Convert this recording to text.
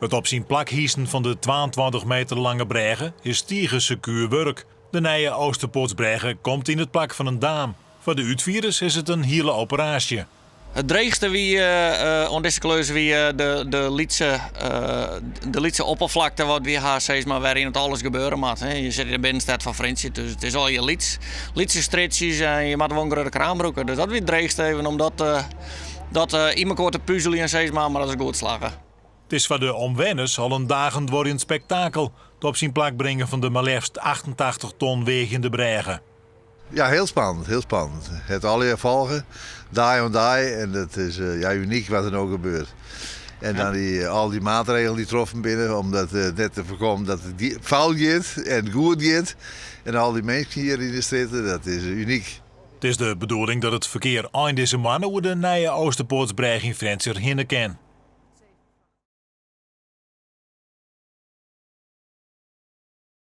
It op syn plak hisen fan de 22 meter lange brêge is tige sekuer wurk. De nije Oosterpoortsbrêge komt yn it plak fan in daam. Foar de útfierders is it in hiele operaasje. It dreechste wie oan dizze klus wie de lytse, de lytse opperflakte wat wy ha, sis mar, wêryn it alles gebeure moat. Je sitte yn de binnenstêd fan Frjentsjer, dus it is allegear lyts, lytse strjitsjes en je moatte wol in grutte kraan brûke. Dus dat wie it dreechste even om dat, dat yn mekoar te puzeljen, sis mar, mar dat is goed slagge. It is foar de omwenners al in dagen duorjend spektakel, it op syn plak bringen fan de mar leafst 88 ton weagjende brêge. Ja, hiel spannend, hiel spannend. It allegear folge, dei oan dei en dat is ja, unyk wat der no gebeurt. En dan dy, al dy maatregelen dy't troffen binne om dat net te foarkommen dat it fout giet en goed giet. En al dy minsken hjir yn de strjitte, dat is unyk. It is de bedoeling dat it ferkear ein dizze moanne oer de nije Oosterpoortsbrêge yn Frjentsjer hinne kin.